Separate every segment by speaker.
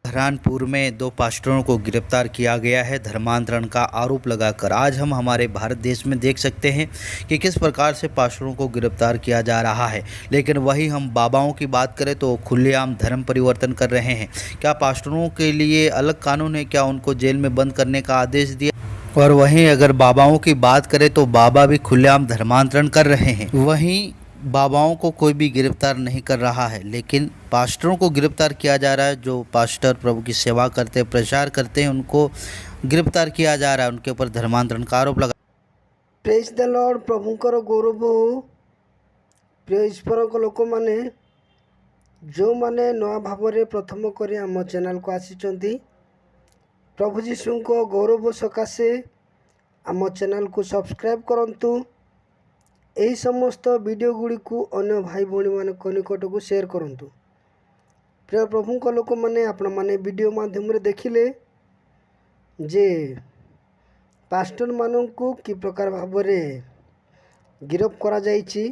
Speaker 1: बुरहानपुर में दो पास्टरों को गिरफ्तार किया गया है धर्मांतरण का आरोप लगाकर। आज हम हमारे भारत देश में देख सकते हैं कि किस प्रकार से पास्टरों को गिरफ्तार किया जा रहा है, लेकिन वही हम बाबाओं की बात करें तो खुलेआम धर्म परिवर्तन कर रहे हैं। क्या पास्टरों के लिए अलग कानून है? क्या उनको जेल में बंद करने का आदेश दिया? और वहीं अगर बाबाओं की बात करें तो बाबा भी खुलेआम धर्मांतरण कर रहे हैं। वहीं बाबाओं को कोई भी गिरफ्तार नहीं कर रहा है, लेकिन पास्टरों को गिरफ्तार किया जा रहा है। जो पास्टर प्रभु की सेवा करते हैं, प्रचार करते हैं, उनको गिरफ्तार किया जा रहा है, उनके ऊपर धर्मांतरण का आरोप लगा
Speaker 2: ପ୍ରେଜ୍ ଦ ଲର୍ଡ଼। ପ୍ରଭୁଙ୍କର ଗୌରବ ହଉ। ପ୍ରିୟ ଈଶ୍ୱରଙ୍କ ଲୋକମାନେ, ଯେଉଁମାନେ ନୂଆ ଭାବରେ ପ୍ରଥମ କରି ଆମ ଚ୍ୟାନେଲକୁ ଆସିଛନ୍ତି, ପ୍ରଭୁ ଯୀଶୁଙ୍କ ଗୌରବ ସକାଶେ ଆମ ଚ୍ୟାନେଲକୁ ସବସ୍କ୍ରାଇବ୍ କରନ୍ତୁ। ଏହି ସମସ୍ତ ଭିଡ଼ିଓ ଗୁଡ଼ିକୁ ଅନ୍ୟ ଭାଇ ଭଉଣୀମାନଙ୍କ ନିକଟକୁ ସେୟାର କରନ୍ତୁ। ପ୍ରିୟ ପ୍ରଭୁଙ୍କ ଲୋକମାନେ, ଆପଣମାନେ ଭିଡ଼ିଓ ମାଧ୍ୟମରେ ଦେଖିଲେ ଯେ ପାଷ୍ଟରମାନଙ୍କୁ କି ପ୍ରକାର ଭାବରେ ଗିରଫ କରାଯାଇଛି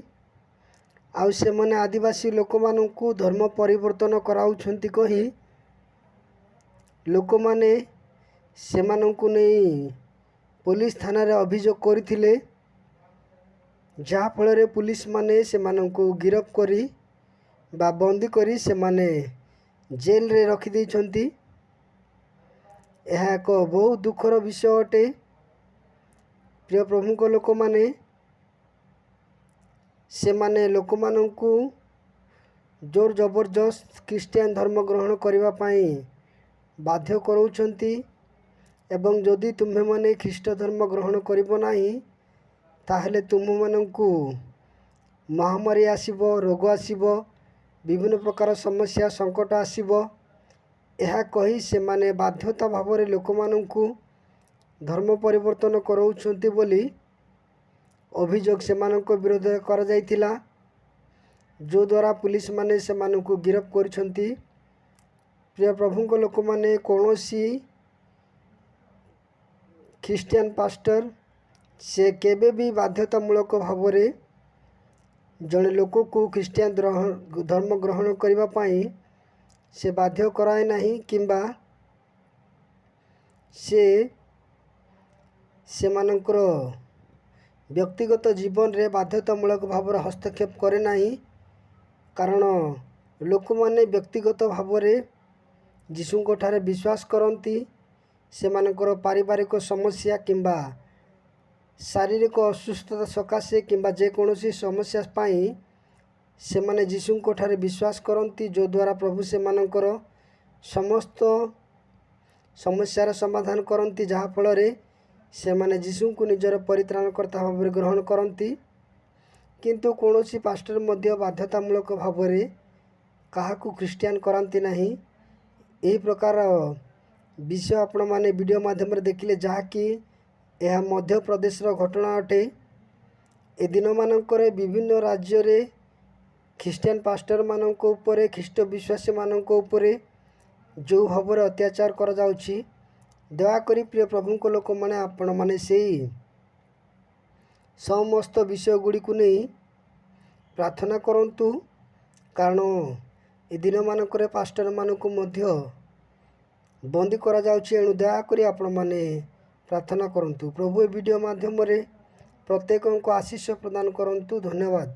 Speaker 2: ଆଉ ସେମାନେ ଆଦିବାସୀ ଲୋକମାନଙ୍କୁ ଧର୍ମ ପରିବର୍ତ୍ତନ କରାଉଛନ୍ତି କହି ଲୋକମାନେ ସେମାନଙ୍କୁ ନେଇ ପୋଲିସ ଥାନାରେ ଅଭିଯୋଗ କରିଥିଲେ, ଯାହାଫଳରେ ପୋଲିସମାନେ ସେମାନଙ୍କୁ ଗିରଫ କରି ବା ବନ୍ଦୀ କରି ସେମାନେ ଜେଲରେ ରଖିଦେଇଛନ୍ତି। ଏହା ଏକ ବହୁତ ଦୁଃଖର ବିଷୟ ଅଟେ। ପ୍ରିୟ ପ୍ରଭୁଙ୍କ ଲୋକମାନେ, ସେମାନେ ଲୋକମାନଙ୍କୁ ଜୋର ଜବରଦସ୍ତ ଖ୍ରୀଷ୍ଟିଆନ ଧର୍ମ ଗ୍ରହଣ କରିବା ପାଇଁ ବାଧ୍ୟ କରାଉଛନ୍ତି ଏବଂ ଯଦି ତୁମ୍ଭେମାନେ ଖ୍ରୀଷ୍ଟ ଧର୍ମ ଗ୍ରହଣ କରିବ ନାହିଁ, ତାହେଲେ ତୁମ୍ଭମାନଙ୍କୁ ମହାମାରୀ ଆସିବ, ରୋଗ ଆସିବ, ବିଭିନ୍ନ ପ୍ରକାର ସମସ୍ୟା ସଙ୍କଟ ଆସିବ। ଏହା କହି ସେମାନେ ବାଧ୍ୟତା ଭାବରେ ଲୋକମାନଙ୍କୁ ଧର୍ମ ପରିବର୍ତ୍ତନ କରାଉଛନ୍ତି ବୋଲି ଅଭିଯୋଗ ସେମାନଙ୍କ ବିରୋଧରେ କରାଯାଇଥିଲା, ଯେଉଁଦ୍ୱାରା ପୋଲିସମାନେ ସେମାନଙ୍କୁ ଗିରଫ କରିଛନ୍ତି। ପ୍ରିୟ ପ୍ରଭୁଙ୍କ ଲୋକମାନେ, କୌଣସି ଖ୍ରୀଷ୍ଟିଆନ ପାଷ୍ଟର ସେ କେବେ ବି ବାଧ୍ୟତାମୂଳକ ଭାବରେ ଜଣେ ଲୋକକୁ ଖ୍ରୀଷ୍ଟିଆନ ଧର୍ମ ଗ୍ରହଣ କରିବା ପାଇଁ ସେ ବାଧ୍ୟ କରାଏ ନାହିଁ କିମ୍ବା ସେ ସେମାନଙ୍କର ବ୍ୟକ୍ତିଗତ ଜୀବନରେ ବାଧ୍ୟତାମୂଳକ ଭାବରେ ହସ୍ତକ୍ଷେପ କରେ ନାହିଁ। କାରଣ ଲୋକମାନେ ବ୍ୟକ୍ତିଗତ ଭାବରେ ଯୀଶୁଙ୍କ ଠାରେ ବିଶ୍ୱାସ କରନ୍ତି। ସେମାନଙ୍କର ପାରିବାରିକ ସମସ୍ୟା କିମ୍ବା ଶାରୀରିକ ଅସୁସ୍ଥତା ସକାଶେ କିମ୍ବା ଯେକୌଣସି ସମସ୍ୟା ପାଇଁ ସେମାନେ ଯୀଶୁଙ୍କ ଠାରେ ବିଶ୍ୱାସ କରନ୍ତି, ଯଦ୍ୱାରା ପ୍ରଭୁ ସେମାନଙ୍କର ସମସ୍ତ ସମସ୍ୟାର ସମାଧାନ କରନ୍ତି, ଯାହାଫଳରେ ସେମାନେ ଯୀଶୁଙ୍କୁ ନିଜର ପରିତ୍ରାଣକର୍ତ୍ତା ଭାବରେ ଗ୍ରହଣ କରନ୍ତି। କିନ୍ତୁ କୌଣସି ପାଷ୍ଟର ମଧ୍ୟ ବାଧ୍ୟତାମୂଳକ ଭାବରେ କାହାକୁ ଖ୍ରୀଷ୍ଟିଆନ କରାନ୍ତି ନାହିଁ। ଏହି ପ୍ରକାର ବିଷୟ ଆପଣମାନେ ଭିଡ଼ିଓ ମାଧ୍ୟମରେ ଦେଖିଲେ, ଯାହାକି ଏହା ମଧ୍ୟପ୍ରଦେଶର ଘଟଣା ଅଟେ। ଏ ଦିନମାନଙ୍କରେ ବିଭିନ୍ନ ରାଜ୍ୟରେ ଖ୍ରୀଷ୍ଟିଆନ ପାଷ୍ଟରମାନଙ୍କ ଉପରେ, ଖ୍ରୀଷ୍ଟ ବିଶ୍ୱାସୀମାନଙ୍କ ଉପରେ ଯେଉଁ ଭାବରେ ଅତ୍ୟାଚାର କରାଯାଉଛି, ଦୟାକରି ପ୍ରିୟ ପ୍ରଭୁଙ୍କ ଲୋକମାନେ, ଆପଣମାନେ ସେଇ ସମସ୍ତ ବିଷୟ ଗୁଡ଼ିକୁ ନେଇ ପ୍ରାର୍ଥନା କରନ୍ତୁ, କାରଣ ଏ ଦିନମାନଙ୍କରେ ପାଷ୍ଟରମାନଙ୍କୁ ମଧ୍ୟ ବନ୍ଦୀ କରାଯାଉଛି। ଏଣୁ ଦୟାକରି ଆପଣମାନେ ପ୍ରାର୍ଥନା କରନ୍ତୁ। ପ୍ରଭୁ ଏ ଭିଡ଼ିଓ ମାଧ୍ୟମରେ ପ୍ରତ୍ୟେକଙ୍କୁ ଆଶିଷ ପ୍ରଦାନ କରନ୍ତୁ। ଧନ୍ୟବାଦ।